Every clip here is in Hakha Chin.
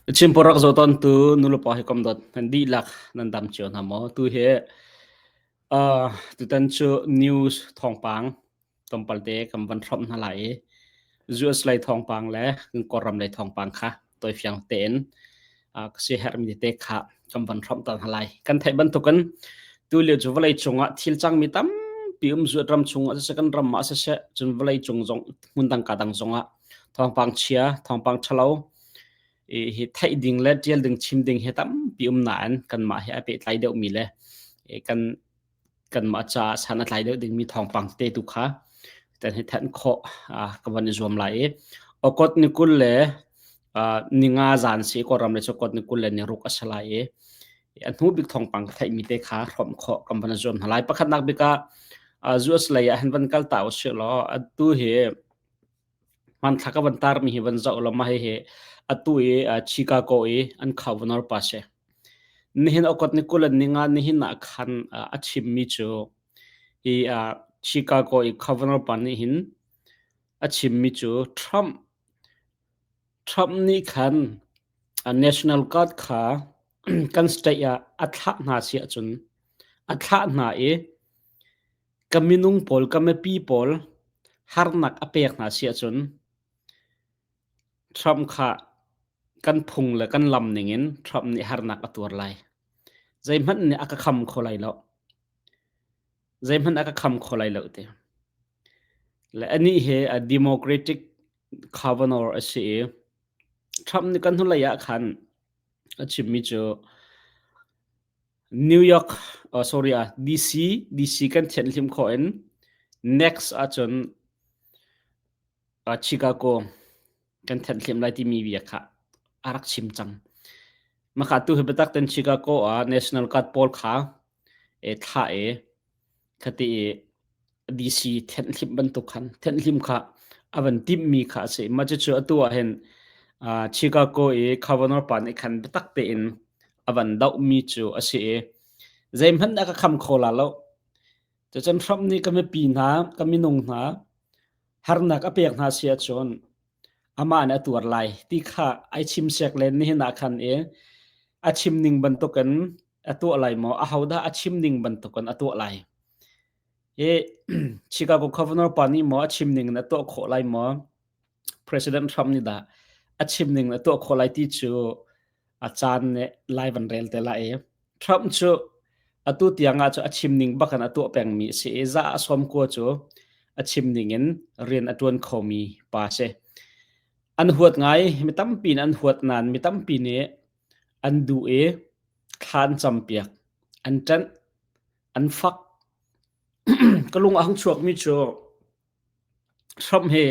Chimpur rak zoh tawntu nulepa hi kom dot nan dihlak nan dam cio hna maw? Tu hi uh, tutan cu news thawngpang tlawmpal te kan van hrawmh hna lai i US lei thawngpang le kan Kawlram lei thawngpang kha tawifiang tein uh, ka siaherhmi tete kha kan van hrawmh ta hna lai. Kan theih bantukin tu lio cu vawlei cungah thil cangmi tampi um zuat ram chungah siseh kan ram ah siseh cun vawlei cung zong hmun dang ka dang zongah thawngpang chia thawngpang ṭhalo i hi theih ding le ṭial ding chim ding hi tampi um nain kanmah he a pehtlai deuhmi le kan kanmah caah san a tlai deuh dingmi thawngpang te tu kha tan hi thanh khawh ka van i zuam lai i okot ni kul le ninga zan si Kawlram le cu okot ni kul le ni ruk a si lai i a hnu bik thawngpang ka theihmi te kha hrawmh khawh kan van i zuam hna lai. Pakhatnak bik ah US lei ah hin van kal ta usih law atu hi hmanthlak a van tarmi hi van zoh law mah hihi atu i Chicago i an governor pa si. Nihin okot ni kul ni nga nihin ah khan a chimmi cu hi Chicago i governor pa nih hin a chimmi cu Trump Trump nih khan National Guard kha kan state ah a thlah hna si ahcun a thlah hna i Ka minung pawl, ka mipi pawl harnak a pek hna si ahcun Trump kha kan phung le kan lam ningin Trump nih harnak a tuar lai. Zeihmanh nih a ka kham kho lai lo. Zeihmanh a ka kham kho lai lo ti. Le anih hi a Democratic governor a si i Trump nih kan hnulei ah khan a chimmi cu New York, oh sorry ah DC, DC kan thianhhlimh khawh in next ahcun uh, Chicago kan thenhhlimh lai timi bia kha a rak chim cang. Maka tu hi biatak ten Chicago ah National Guard pawl kha e thla e khati i DC thenhhlimh bantuk khan thenhhlimh kha a van timhmi kha a si. Mah cucu atu ah hin uh, Chicago i governor pa nih khan biatak tein a van dohmi cu a si i zeihmanh a ka kham kho la lo. Cucun Trump nih ka mipi hna, ka minung hna harnak a pek hna si ahcun amah nih a tuar lai ti kha ai chim siak len nihin ah khan i a chim ning bantukin a tuah lai maw ahodah a chim ning bantukin a tuah lai hi Chicago governor pa nih maw a chim ning in a tuah khawh lai maw President Trump nih dah a chim ning in a tuah khawh lai ti cu a caan nih lai van rel te lai i Trump cu atu tiang ah cu a chim ning bak in a tuah pengmi a si i za a sawm kua cu a chim ning in rian a ṭuan khomi pa a si. An huat ngai, mi tampi nih an huat nain mi tampi nih an duh i thla an campiak, an ṭanh, an fak. Ka lung a hung chuakmi cu Trump hi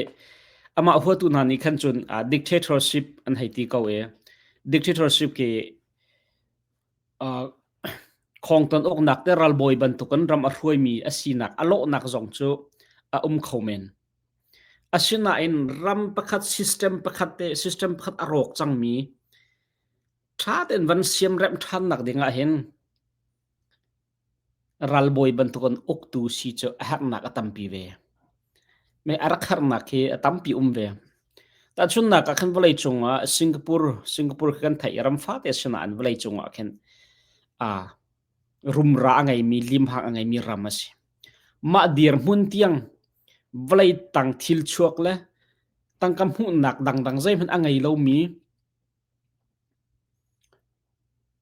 amah huatu hna nih khan cun uh, dictatorship an hei ti ko i dictatorship khi uh, khawngton uknak te ralbawi bantukin ram a hruaimi a sinak a lawhnak zong cu a um kho men. Asinain ram pakhat system pakhat te system pakhat a rawk cangmi ṭha tein van siamremh ṭhannak ding ah hin Ralbawi bantukin uktu si cu a herhnak a tampi ve. Me a rak herhnak hi a tampi um ve. Tahchunhnak ah khan vawleicung ah Singapore, Singapore khi kan theih i ram fate a si nain vawleicung ah khin aa rumra a ngeimi, limhang a ngeimi ram a si. Mah dirhmun tiang vawlei tang thil chuak le tangka hmuhnak dangdang zeihmanh a ngei lomi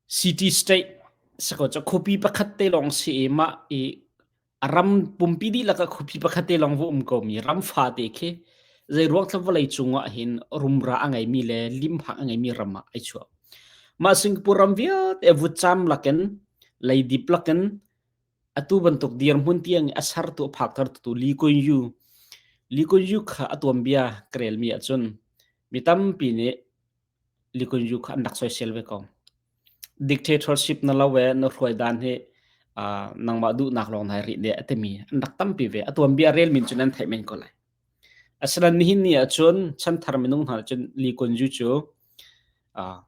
City state sakaw cu khuapi pakhat te lawng si i mah i a ram pumpi dihlak ah khuapi pakhat te lawng va um komi ram fate khi zeiruang thla vawlei cung ah hin rumra a ngeimi le limhak a ngeimi ram ah ai chuak. Mah Singapore ram vialte vutcam lakin leidip lakin atu bantuk dirhmun tiang i a sertu a phaktertu Lee Kuan Yew Lee Kuan Yew kha a tuanbia ka relmi ahcun mi tampi nih Lee Kuan Yew kha an rak soisel ve ko. Dictatorship na lo e na hruai dan hi uh, nangmah duhnak lawng nai rih de a timi an rak tampi ve. A tuanbia rel min cun an theih men ko lai. Asinain nihin ni ahcun chanthar minung hna cun Lee Kuan Yew cu uh,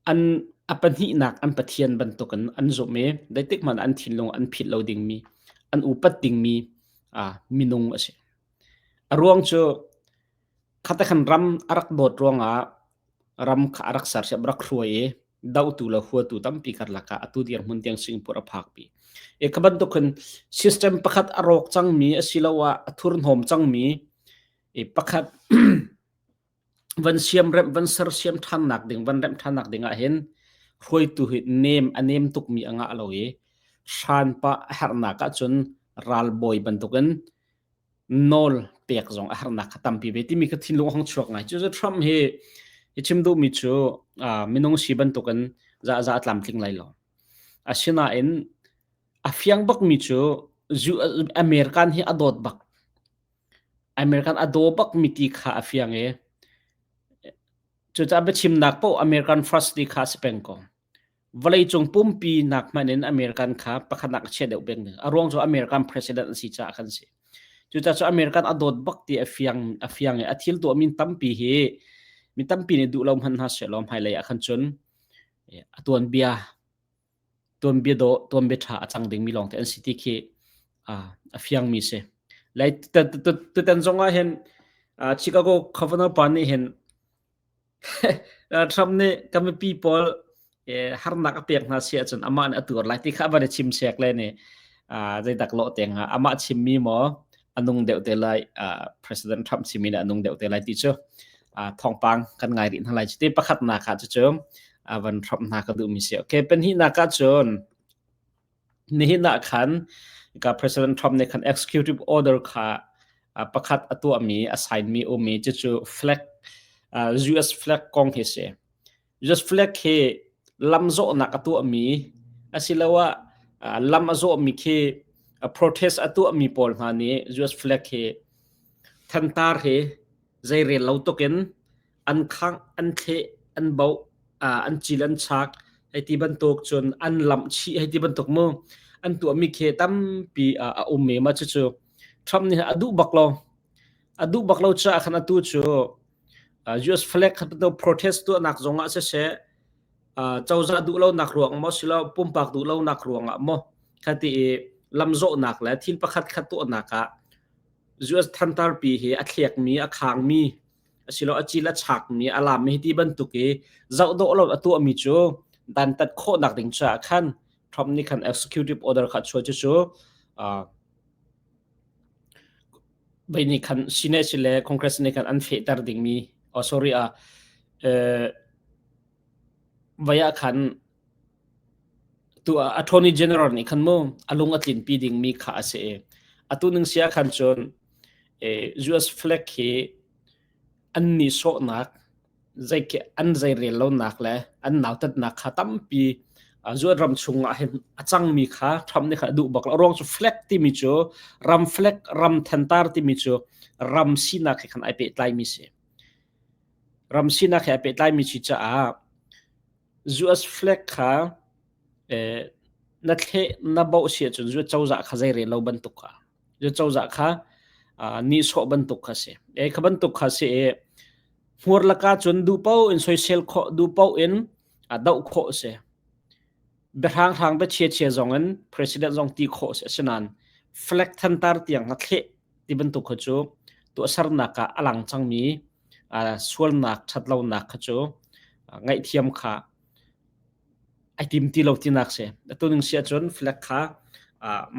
an a pahnihnak an Pathian bantukin an zumh i zeitik hmanh an thinlung an philh lo dingmi an upat dingmi uh, minung a si. A ruang cu khatakhan ram a rak dawt ruangah. Ram kha a rak sersiam rak hruai i dohtu le huatu tampi karlak ah atu dirhmun tiang Singapore a phakpi. E kha bantuk hin system pakhat a rawk cangmi asiloah a thurhnawm cangmi e pakhat van siamremh van sersiam ṭhannak ding van remh ṭhannak ding ah hin hruaitu hi nem a nem tukmi a ngah lo i hran pah a herhnak ahcun ralbawi bantukin nawl pek zong a harnak kha tampi ve timi kha thinlung a hung chuak ngai. Cucu Trump hi hi chim duhmi cu minung si bantukin za za a tlamtling lai lo. Asinain a fiang bakmi cu American hi a dawt bak. American a daw bakmi ti kha a fiang i cucaah biachimnak paoh American first ti kha a si peng ko. Vawleicung pumpi nak hmanh in American kha pakhatnak a chia deuh peng ding. A ruang cu American president an si caah khan si. Cucaah cu American a dawt bak ti a fiang a fiang i a thil tuahmi tampi hi mi tampi nih duh lo hmanh hna sehlaw hmailei ah khan cun a tuanbia tuanbia dawh tuanbia ṭha a cang dingmi lawngte an si ti khi a fiangmi si. Lai tutan zong ah hin Chicago governor pa nih hin Trump nih ka mipi pawl harnak a pek hna si ahcun amah nih a tuar lai ti kha a van i chim sek le nih zeidak lawh te hnga amah chimmi maw a nung deuh te lai President Trump chimmi nih a nung deuh te lai ti cu thawngpang kan ngai rih hna lai. Cuti pakhatnak ah cucu van Trump hna ka duhmi si. Okay, pahnihnak ah cun Nihin ah khan ka President Trump nih khan executive order kha pakhat a tuahmi a sign-mi um i cucu flag US flag kong hi si. US flag hi lamzawhnak a tuahmi asiloah lam a zawhmi khi protest a tuahmi pawl hna nih US flag hi thantar hi zeirel lo tukin an khangh, an thleh, an boh, an cil an chak, hei ti bantuk cun an lamh chih hei ti bantuk mu an tuahmi khi tampi a um i mah cucu Trump nih a duh bak lo. A duh bak lo caah khan atu cu US flag kha protest tuahnak zong ah siseh cozah duh lonak ruang maw silo pumpak duh lonak ruangah maw khati i lamzawhnak le thil pakhat khat tuahnak ah US thantarpi hi a thlekmi a khangmi asilo a cil a chakmi a lammi hi ti bantuk i zoh dawh lo a tuahmi cu dantat khawhnak ding caah khan Trump nih khan executive order kha chuah cu cu vei nih khan Senate le Congress nih khan an fehter dingmi oh sorry ah vei ah khan tu attorney general nih khan mu a lung a tlinpi dingmi kha a si i atu ning sia khan cun US flag hi an nih sawhnak zei an zeirel lonak le an nautatnak kha tampi zuat ram chungah hin a cangmi kha Trump nih kha a duh bak lo. Ruang cu flag timi cu ram flag ram thantar timi cu ram sinak he khan ai pehtlaimi si. Ram sinak he ai pehtlaimi si caah US flag kha na thleh na boh si ahcun US cozah kha zeirel lo bantuk kha US cozah kha nihsawh bantuk kha si. E kha bantuk kha si i hmur laka cun duh paoh in soisel khawh duh paoh in doh khawh si. Biahrang hrang bia chia chia zong in president zong ti khawh si. Asinain flag thantar tiang na thleh ti bantuk kha cu tuahsernak ah a lang cangmi sualnak ṭhatlonak kha cu ngaihthiam kha ai tim ti lo tinak si. Atu ning si ahcun flag kha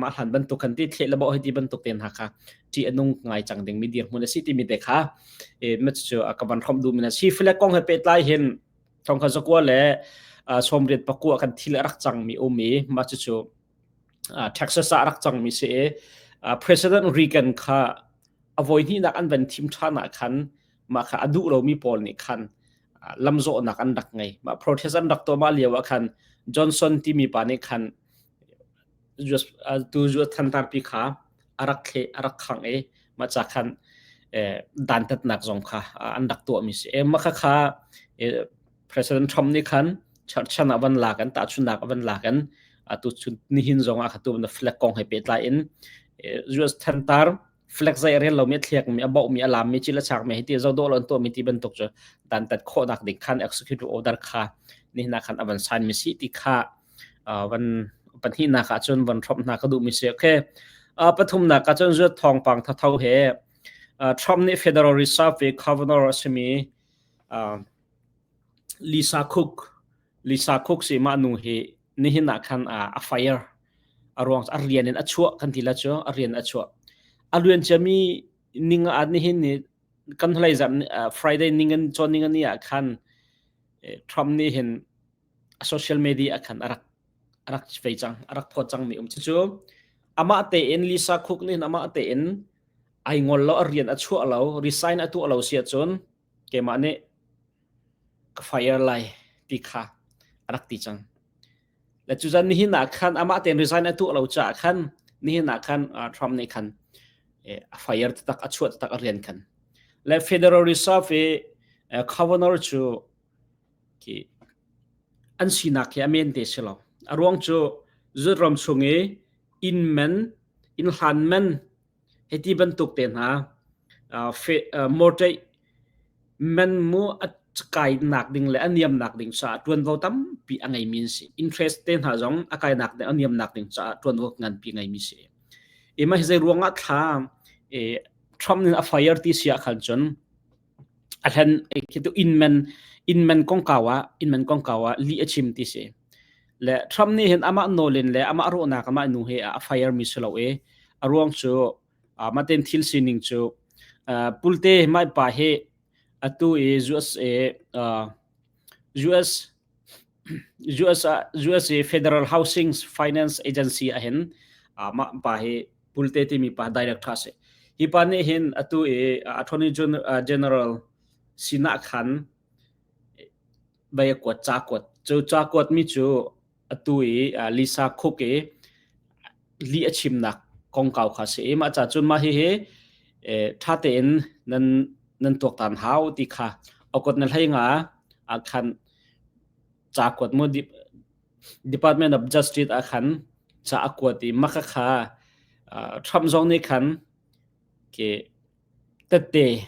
mah hlan bantuk khan ti thleh le bawh hei ti bantuk te hna kha ṭih a nung ngai cang dingmi dirhmun a si timi te kha ma cu ka van hrawmh duhmi na si. Flag kong he pehtlai hin thong kha zakua le 94 kan thil a rak cangmi um i mah cucu Texas ah a rak cangmi si i President Reagan kha a voi hnihnak an van thim ṭhan ah khan mah kha a duh lomi pawl nih khan lamzawhnak an rak ngei. Mah protest an rak tuah mah lio ah khan Johnson timi pa nih khan tu US thantarpi kha a rak thle a rak khangh i mah ca khan dantatnak zong kha an rak tuahmi si. Mah kha kha President Trump nih khan cherhchan ah van lak in tahchunnak ah van lak in atu chun nihin zong ah khatu na flag kong he pehtlai in US thantar flag zai rel lomi a thliakmi a bauhmi a lammi cil a chakmi hi ti zo dawh lo an tuahmi ti bantuk cu dantat khawhnak ding khan executive order kha nihin ah khan a van sign mi si ti kha van pahnihnak ah cun van hrawmh hna ka duhmi si okay pathumnak ah cun zuat thawngpang thatho he Trump nih Federal Reserve governor a simi. Lisa Cook Lisa Cook si mah nu hi nihin ah khan a fire a ruang a rian in a chuah kan ti la cu a rian a chuah a luan ciami ning ah nihin ni kan hlei zam Friday ning an cawn ning ani ah khan Trump nih hin a social media ah khan a rak a rak fei cang a rak phawt cang mi um cu amah tein Lisa Cook nih amah tein ai ngol lo a rian a chuah lo resign a tuah lo si ahcun keimah nih ka fire lai ti kha a rak ti cang. Le cuzan nihin ah khan amah tein resign a tuah lo caah khan nihin ah khan Trump nih khan a fire taktak a chuah taktak a rian khan. Le Federal Reserve i governor cu khi an sinak hi a men te si lo. A ruang cu zut ram chung i inn man, inn hlan man Hiti bantuk te hna mortgage man mu a kainak ding le a niamnak ding caah ṭuanvo tampi a ngeimi an si. Interest te hna zong a kainak ding a niamnak ding caah ṭuanvo nganpi ngeimi si. I mah hi zei ruangah thla Trump nih a fire ti si ah khan cun a hlen khi tu inn man inn man kongkau ah inn man kongkau ah lih a chim ti si. Le Trump nih hin amah nawl in le amah rawhnak amah nu he a fire mi si lo i a ruang cu mah ten thil sining cu pulte mai pa hi atu i USA US US USA Federal Housing Finance Agency ah hin mah pa hi pulte timi pa director si. Hi pa nih hin atu i Attorney General sinah khan bai a kuat ca kuat. Cu ca kuat mi cu atu i Lisa Cook i lih a chimnak kongkau kha si i mah ca cun mah hihi ṭha tein nan nan tuaktan hau ti kha okot na hlei nga ah khan ca kuat mu Department of Justice ah khan ca a kuat i maka kha Trump zong nih khan ke tette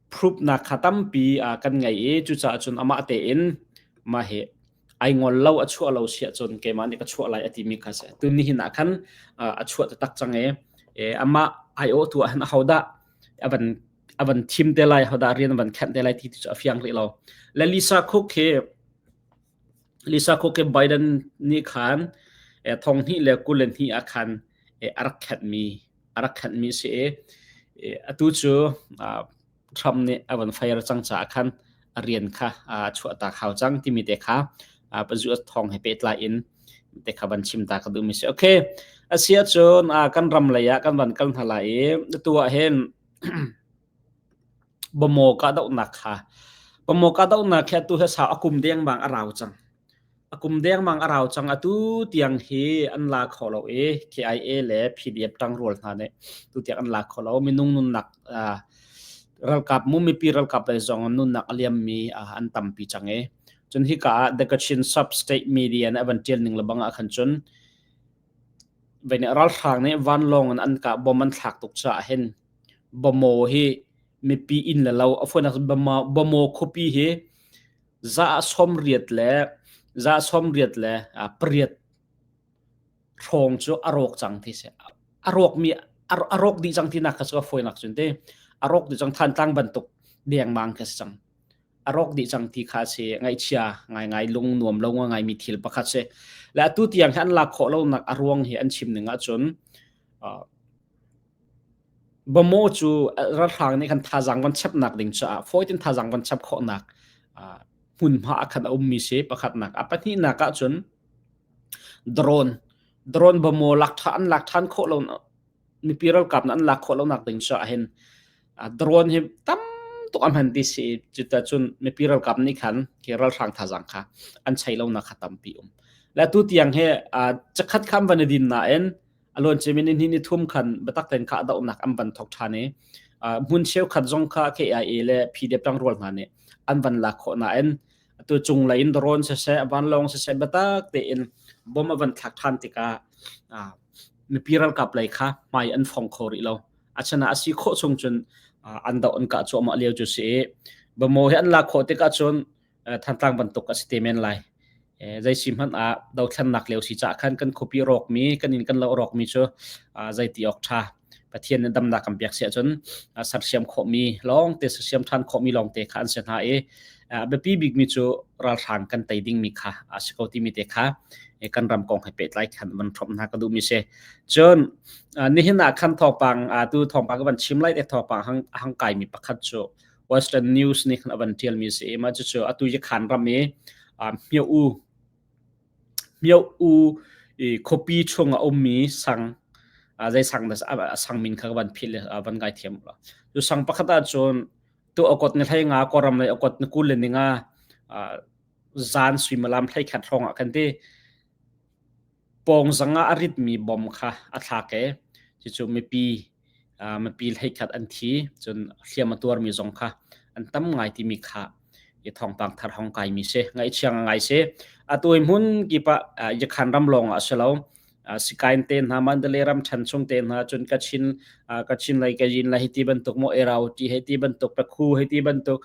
Proof-nak kha tampi kan ngei i cucaah cun amah tein mah hi ai ngol lo a chuah lo si ahcun keimah nih ka chuah lai a timi kha si. Tu nihin ah khan a chuah taktak cang i amah aiawhtu ah hin ahodah a van a van thim te lai ahodah rian a van khenh te lai ti cu a fiang rih lo. Le Lisa Cook hi Lisa Cook hi Biden nih khan thong hnih le 22 ah khan a rak khenhmi a rak khenhmi a si i atu cu Trump nih a van fire cang caah khan a rian kha a chuahtak hau cang timi te kha US thawng he pehtlai in te kha van chim ta ka duhmi si. Okay, a si ahcun kan ram lei ah kan van kal hna lai i atu ah hin Bawmaw kahdohnak kha Bawmaw kahdohnak hi atu hi sau a kum dengmang a rau cang. A kum dengmang a rau cang. Atu tiang hi an la kho lo i KIA le PDF ṭangrual hna nih tu tiang an la kho lo. Minung nunnak ralkap mu mipi ralkap lei zong nunnak a liammi an tampi cang i cun hika ah The Kachin Sub-State Media nih a van ṭial ning lebang ah khan cun ralhrang nih vanlawng in an kah bom an thlak tuk caah hin Bamaw hi mipi inn le lo a fawinak Bamaw khuapi hi za 80 le za 88 hrawng cu a rawk cang ti si. A rawkmi a rawk dih cang tinak kha cu a fawinak cun ti. A rawk dih cang Thantlang bantuk dengmang khi a si cang. A rawk dih cang ti kha si ngaihchia ngaingai lung nuam lo ngaimi thil pakhat si. Le atu tiang hi an lak khawh lonak a ruang hi an chim ning ahcun Bamaw cu ralhrang nih khan thazaang van chapnak ding caah fawi tein thazaang van chap khawhnak hmunhma ah khan a ummi si pakhatnak. A pahnihnak ahcun drone drone bamaw lak ṭhan an lak ṭhan khawh lo mipi ralkap nih an lak khawh lonak ding caah hin drone hi tam tuk a hman ti si cuticun mipi ralkap nih khan khi ralhrang thazaang kha an chei lonak kha tampi um. Le atu tiang hi cakhat kha an van i din nain a luan cimin in ni thum khan biatak tein kha dohnak an van thok ṭhan i hmun cheukhat zong kha KIA le PDF ṭangrual hna nih an van lak khawh nain atu cunglei in drone siseh vanlawng siseh biatak tein bom a van thlak ṭhan tikah mipi ralkap lei kha hmai an fong kho rih lo a chan ah a si khawh chung cun an doh an kah cuahmah lio cu si i Bamo hi an lak khawh tikah cun Thantlang bantuk a si te men lai. Zei si hmanh ah dothlennak lio si caah khan kan khuapi rawkmi kan inn kan lo rawkmi cu zei ti awk ṭha. Pathian nih damnak kan pek si ahcun sersiam khawhmi lawngte sersiam ṭhan khawhmi lawngte kha an si hna i a biapi bikmi cu ralhrang kan tei dingmi kha a si ko timi te kha kan ram kong he pehtlai khan van hrawmh hna ka duhmi si. Cun nihin ah khan thawngpang tu thawngpang ka van chim lai te thawngpang hang hang kaimi pakhat cu Western News nih khan a van ṭialmi si i mah cucu atu Yakhan ram i Myo U Myo U i khuapi chung a ummi sang zei sang dah a sang min kha ka van philh i van ngaithiam ulaw. Cu sang pakhat ahcun tu okot ni hlei nga Kawlram lei okot ni 20 le ni nga zan suimilam 11 hrawng ah khan ti pawngzang ah a ritmi bom kha a thlak i cucu mipi mipi hleikhat an thi cun hliam a tuarmi zong kha an tam ngai timi kha i thawngpang thar hong kaimi si ngaihchia ngai si atu hi hmun kip ah Yakhan ram lawng ah a si lo Sikain te hna Mandalay ram ṭhan chung te hna cun Kachin Kachin lei Kayin lei hiti bantuk mo Erauti hei ti bantuk Pakhu hei ti bantuk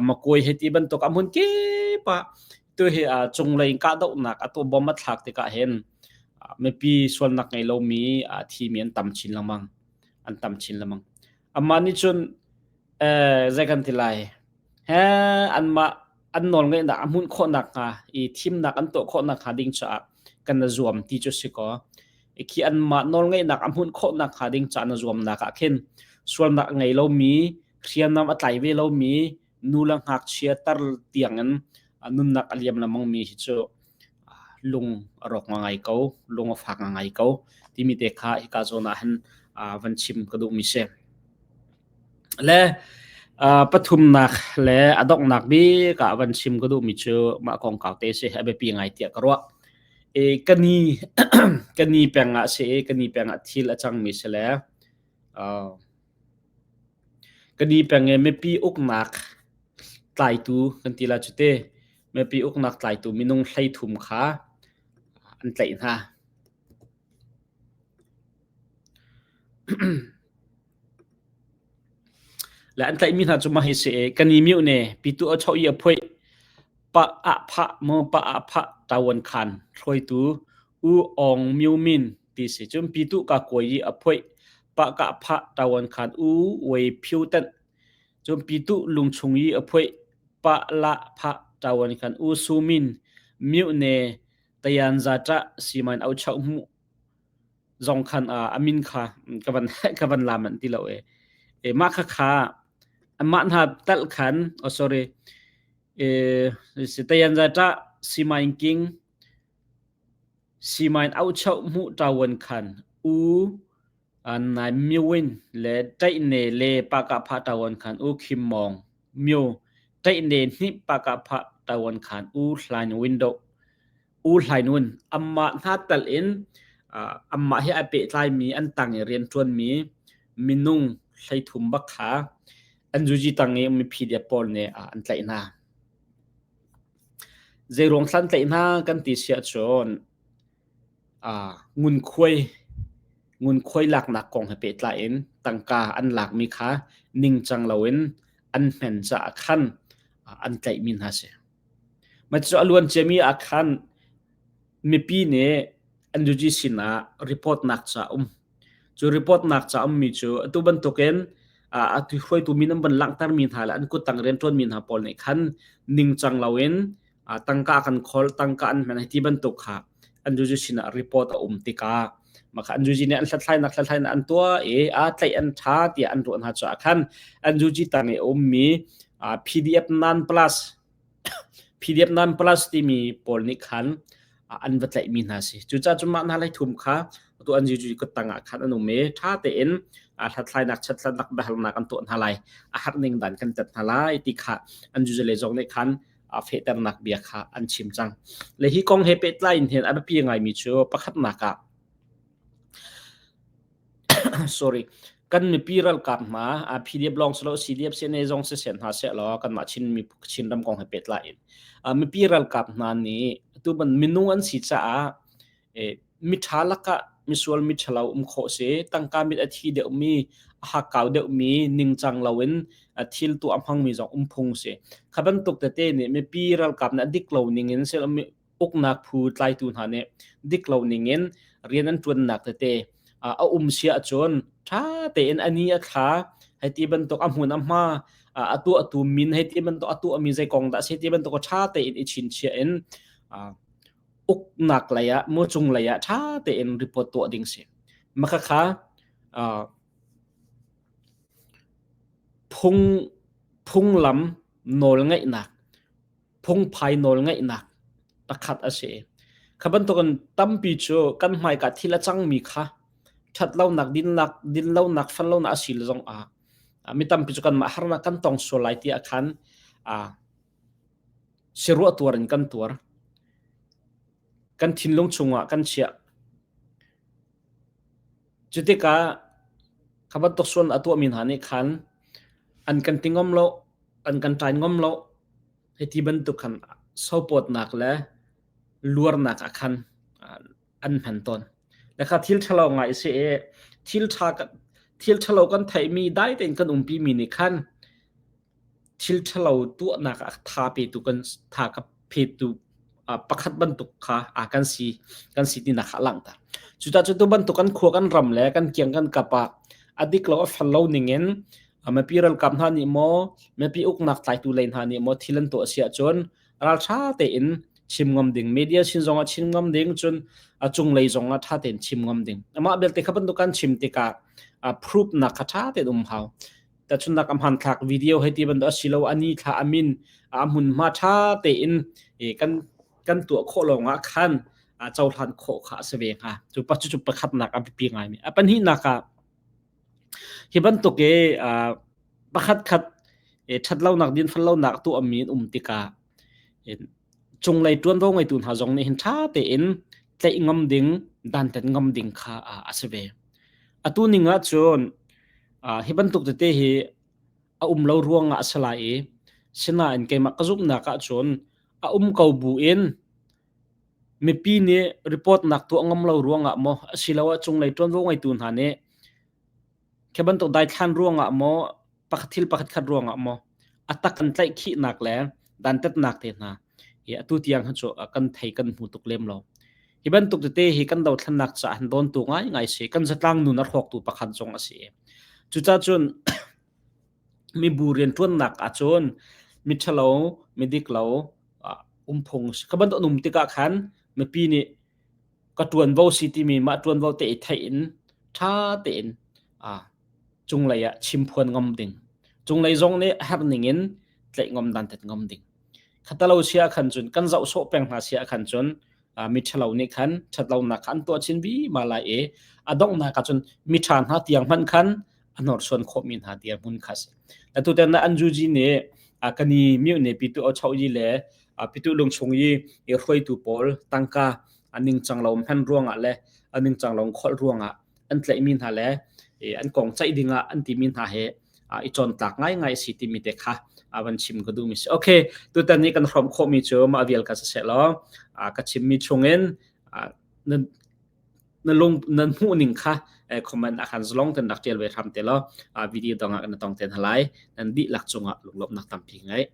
Makoi hei ti bantuk a hmun kip ah tu hi cunglei in kahdohnak atu bom a thlak tikah hin mipi sualnak ngei lomi a thimi an tam chin lengmang an tam chin lengmang amah nih cun zei kan ti lai he anmah an nawl ngeihnak a hmunh khawhnak hnga i thimnak an tuah khawhnak hnga ding caah kan na zuam ti cu si kaw khi anmah nawl ngeihnak a hmunh khawhnak hnga ding caah na zuamnak ah khin sualnak a ngei lomi hriamnam a tlai ve lomi nu le ngakchia tar tiangin nunnak a liam lengmang mi hi cu lung a rawk ngai ko, lung a fak ngai ko timi te kha hika zawn ah hin van chim ka duhmi si. Le pathumnak le a donghnak bik ah van chim ka duhmi cu mah kongkau te si a biapi ngai tiah ka ruah. E, kani kani peng ah si i kani peng ah thil a cangmi si le Kani peng i mipi uknak tlaitu kan ti lai cu ti. Mipi uknak tlaitu minung 13 kha an tlaih hna. Le an tlaihmi hna cu mah hi si i kani mioh ne pitu a choh i a phoih pa ah phah maw pa ah phah tawan khan hruaitu U Aung Myo Min ti si. Cun pitu ka kuai i a phoih pah kah phah tawan khan U Wei Phyo Tanh. Cun pitu lungchung i a phoih pah lah phah tawan khan U Su Min Myo Ne Tayan Za Ṭah Simain Au Chauh Hmuh zong khan a min kha ka van ka van lam an ti lo e. E mah kha kha mah hna talh khan oh sorry e Tayan Za Ṭah Simain King Simain auchoh hmuh ṭawan khan U Nai Myowin le Ṭaihne le Pakahphah ṭawan khan U Khim Mawng Myo, Ṭaihne hnih Pakahphah ṭawan khan U Hlain Window U Hlain Win anmah hna tal in anmah he ai pehtlaimi an tang i rianṭuanmi minung 13 bak kha an zuzi tang i ummi PDF pawl nih an tlaih hna. Zeiruang thlan tlaih hna kan ti si ahcun ngunkhuai ngunkhuai laknak kong he pehtlai in tangka an lakmi kha ningcang loin an hmen caah khan an tlaihmi hna si. Mah cu a luan ciami ah khan mipi nih NUG sinah report nak ca um. Cu report nak ca ummi cu atu bantukin atu hruaitu min an van langhtermi hna le an kuttang rianṭuanmi hna pawl nih khan ningcang loin tangka kan kholh, tangka an hman ti bantuk kha NUG sinah report a um tikah mah kha NUG nih an hlathlainak hlathlainak an tuah i a tlaih an ṭha tiah an ruah hna caah khan NUG tang i a ummi PDF non plus PDF non plus timi pawl nih khan an va tlaihmi hna si. Cucaah cun mah hna lei thum kha atu an zuzu kuttang ah khan an um i ṭha tein hlathlainak chatlatnak biahalnak an tuah hna lai. A har ning dan kan tet hna lai ti kha an zuzu le zong nih khan fehternak bia kha an chim cang. Le hi kong he pehtlai in hin a biapi ngaimi cu pakhatnak ah sorry kan mipi ralkap hna PDF lawng si lo CDF CNA zong si sen hna seh law kanmah Chin mi Chinram kong he pehtlai in mipi ralkap hna nih atu ban minung an si caah miṭha lakah misual miṭhalo um khawh si tangka mit a thi deuhmi a hakkau deuhmi ningcang loin thil tuah a hmangmi zong um phung si kha bantuk tete nih mipi ralkap nih a dik lo ning in uknak phu tlaitu hna nih dik lo ning in rian an ṭuannak tete. a um si ahcun ṭha tein a ni a thla hei ti bantuk a hmun a hma a tuahtu min hei ti bantuk a tuahmi zei kong dah a si ti bantuk ṭha tein i chinchiah in uknak lei ah mu cung lei ah ṭha tein report tuah ding si. Mah khakha phung phunglam nawlngeihnak phungphai nawlngeihnak pakhat a si. Kha bantukin tampi cu kan hmaika thil a cangmi kha ṭhatlonak, dinnak, dinlonak, fellonak a si zong ah mi tampi cu kanmah harnak kan tong sual lai tiah khan siruah tuar in kan tuar. Kan thinlung chungah kan chiah. Cu tikah kha bantuk sual a tuahmi hna nih khan an kan ti ngam lo, an kan ṭai ngam lo. Hiti bantuk khan sopawtnak le luarnak ah khan an hman tawn. Le kha thil ṭhalo ngai a si i thil ṭha thil ṭhalo kan theihmi dai tein kan umpimi nih khan thil ṭhalo tuahnak ah tha petu kan tha ka phetu pakhat bantuk kha a kan si kan si tinak kha a langhter. Cucaah cu tu bantuk kan khua kan ram le kan kiang kan kap ah a dik lo a fel lo ning in mipi ralkap hna nih maw mipi uknak tlaitu lei hna nih maw thil an tuah si ahcun ralṭha tein chim ngam ding media sin zong ah chim ngam ding cun a cunglei zong ah ṭha tein chim ngam ding amah belte kha bantuk kan chim tikah proof nak kha ṭha tein um hau tahchunnak a hmanthlak video hei ti bantuk asilo ani thla amin a hmunhma ṭha tein kan kan tuah khawh lawng ah khan cohlan khawh kha a si ve hnga cu pa cu pakhatnak a biapi ngaimi a pahnihnak ah hi bantuk i pakhat khat ṭhatlonak dinfellonak tuahmi an um tikah cunglei ṭuanvo ngeitu hna zong nih hin ṭha tein tlaih ngam ding dantat ngam ding kha a si ve atu ning ah cun hi bantuk tete hi a um lo ruangah a si lai i sinain keimah ka zumhnak ahcun a um ko bu in mipi nih report nak tuah ngam lo ruangah maw asiloah cunglei ṭuanvo ngeitu hna nih khi bantuk daithlan ruangah maw pakhat thil pakhat khat ruangah maw a tak kan tlaihkhihnak le dantatnak te hna hi atu tiang hi cu kan thei kan hmu tuk lem lo. Hi bantuk tete hi kan dothlennak caah han dawntu ngaingai si kan zatlang nun a hrawktu pakhat zong a si. Cucaah cun mibu rianṭuannak ahcun miṭhalo, midiklo umphung kha bantuk an um tikah khan mipi nih ka ṭuanvo si timi mah ṭuanvo te i theih in ṭha tein cunglei ah chimphuan ngam ding. Cunglei zong nih a herh ning in tlaih ngam dantat ngam ding. Khatalo sia khan cun kan zoh sawh peng hna sia khan cun mi ṭhalo nih khan ṭhatlonak kha an tuah chin vima lai i a donghnak ah cun mi ṭha hna tiang hmanh khan a hnorsuan khawhmi hna dirhmun kha a si. Atu tan an juji nih kani myu ne pitu o chau yi le pitu lungchung yi i hruaitu pawl tangka a ningcang lo hman ruangah le a ningcang lo kholh ruangah an tlaihmi hna le an kong ceih dingah an timi hna he i cawntlak ngaingai si timi te kha van chim ka duhmi si. Okay, tutan ni kan hrawm khawhmi cu mah vial ka siseh law ka chimmi chungin nan na lung nan hmuh ning kha comment ah khan zalong ten rak tial ve hram te law video dang ah kan tong ten halai nan dihlak cungah lunglawmhnak tampi ngai.